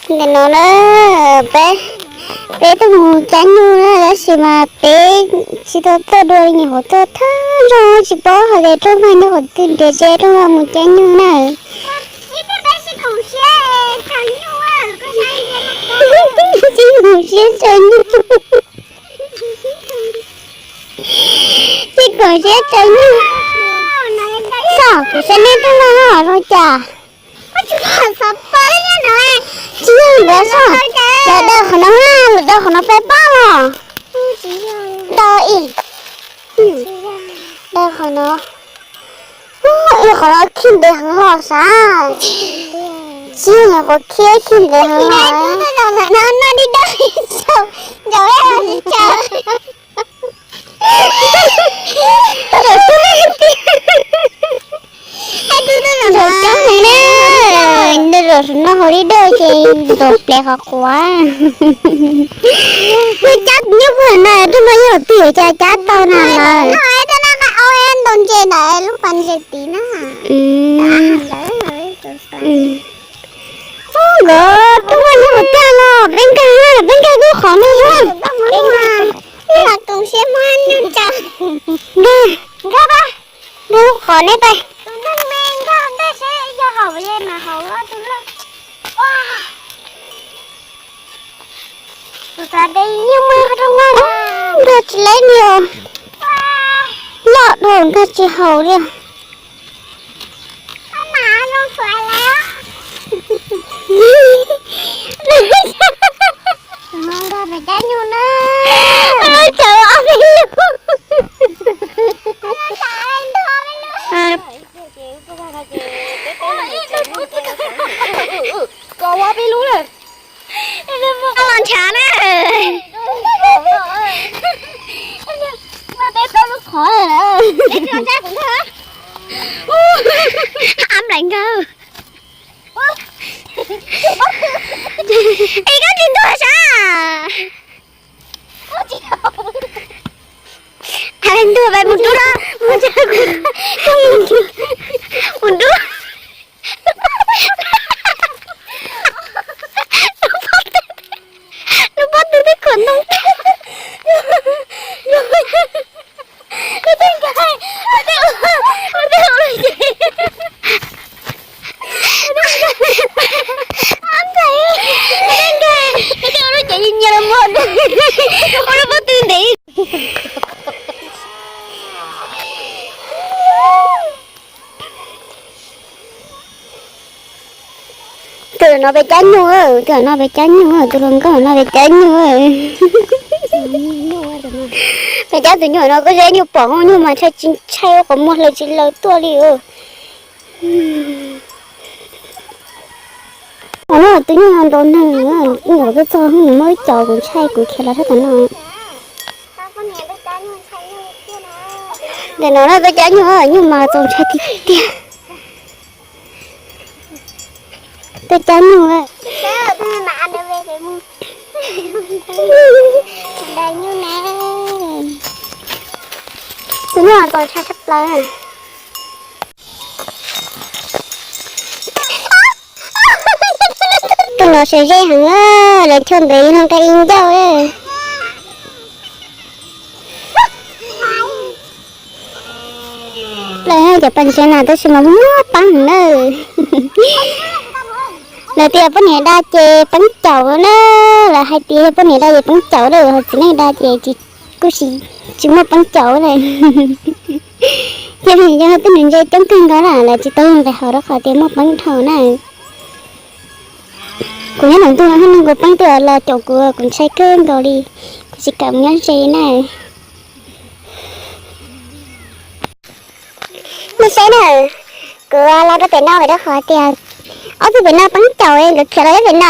Ntawm no na, peb, peb tuaj mus cab nyuj na, tab sis mas peb tsis tau tuaj dua li, nyuam qhuav tuaj thawj zaug tsis paub hais tias rooj vag nyob qhov twg, nrhiav tsev rooj vag mus cab nyuj na. Sib koom siab tsaws nyuj. Sib koom siab tsaws nyuj. Xyov kuv saib nej rooj vag zoo cas. Tsis yog ntawd, lawv daws qhov no, lawv daws qhov no peb pab los. Daws ib, daws qhov no. Ib qhov no khib ntev heev los sav. Tsis yog nyuam qhuav khib, khib ntev heev los. Nrog coob heev na, nrog no hauv li dawj ces ntaus ple qhov quav. Nws cab nyuj pug na, rooj vag yog twg yuav cas cab tau na lawm. Ntaus ntses ntawm lub pas ntses tid na. Nkawd rooj vag yog ua cas los peb nkag, peb nkag lub qhov no na. Nkag, nkag lub qhov neb pais. Nkag tsis leb li os. Loj dhau nkag tsis haum li. Cov ua peb lub lawm. Los ntshav na. Peb plaub lub qhov. Ab nplaim nkawg. Es koj tsis ntuag sav? Ntuag pais mus rub, mus rub. Lub pob tw twb khuam ntoo tag. Lub pob tw, lub pob tw, lub pob tw ua lub cev. Ab nplaim, lub pob tw ua lub cev nyias nyias los mus, ua lub pob tw ntev. Tus no peb cab nyuj, tus no peb cab nyuj, tus hluas nkauj no peb cab nyuj. Peb cab tus nyuj no koj saib nyuj pom hauv nyuj mas ntshai tsis ntshai, qhov muag hlaws tsis hlaws tuaj li. Tus nyuj no ntaus neeg, ntaus tuaj txog nws muab ib co kuv ntshai kuv khiav los sab tom no. Ntawm no na tuaj cab nyuj, nyuj mas txaus ntshai tiag tiag. Tuaj cab nyuj. Tus nyuj mas txaus ntshai tshaj plaws. Tus no sawv zeb heev, lawv choj ntawd no nqa ib ncauj. Lawv cov pas ntses na tab sis mas muaj pab heev na. Lawv tias poj niam da ces peeb caum na, lawv hais tias yog poj niam da ces peeb caum na, ho txiv neej da ces kuj tsis muaj peeb caum na. Yog li yog tej nws ntse coob kawg nkaus na, lawv tsis tau nqis hauv rau qhov tias muaj peeb dhau na. Kuv nyob ntawm ntug no, neeg kuv peeb twg los caum kuv, kuv ntshai kawg nkaus li, kuv tsis kam mus nyob ze na. Nej saib na, kuv los rau pem no vim rau qhov tias ob tug pem no peeb caum, nkawd khiav los nyob pem no.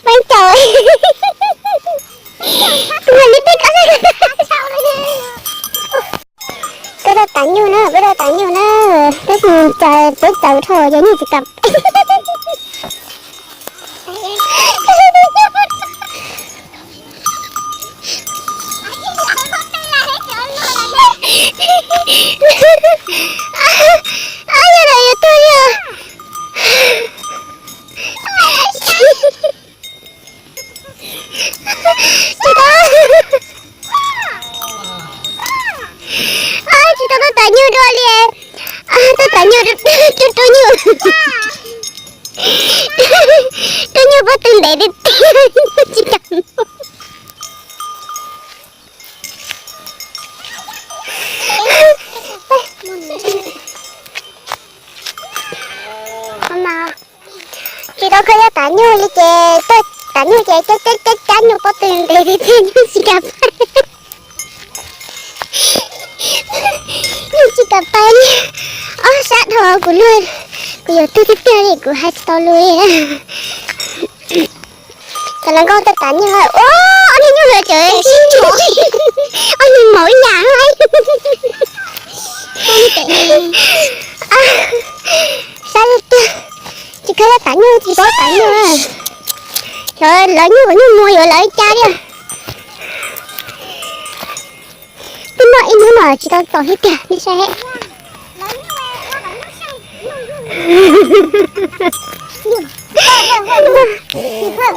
Peeb caum. Kuv mam li peb koj. Peb rau tav nyuj na, peb rau tav nyuj na. Peb mus txaws, peb txaws dhau ces nyuj tsis kam. Yog no yuav tuag li os. Tsis tau, tsis tau tuaj tom nyuj dua li. Tuaj tom nyuj, rub nyuj, rub nyuj pob tw ntev tiag tiag, tsis kam. Tsis tau kho yog tom nyuj li ces, tom nyuj ces cab cab cab nyuj pob tw ntev tiag tiag, nyuj tsis kam pais. Nyuj tsis kam pais li. Ob sab dhau kuv luag, kuv yuav tuag tiag tiag li, kuv hais tsis tau lus li. Cov hluas nkauj tuaj tom nyuj, ua ob niag nyuj luav tseem, ob niag maum ib yam. Saib tiag, tsis kho yog tom nyuj tsis paub tom nyuj. Xyov lawv nyuj kom nyuj muag yuav lawv cas li. Twb muaj ib hnub no tsis tau txaus li tiag nej saib.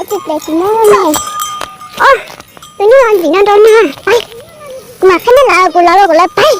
Tus nyuj ntxim no nrau no, kuv mam qhib nej lawv, kuv lawv los kuv lawv pais.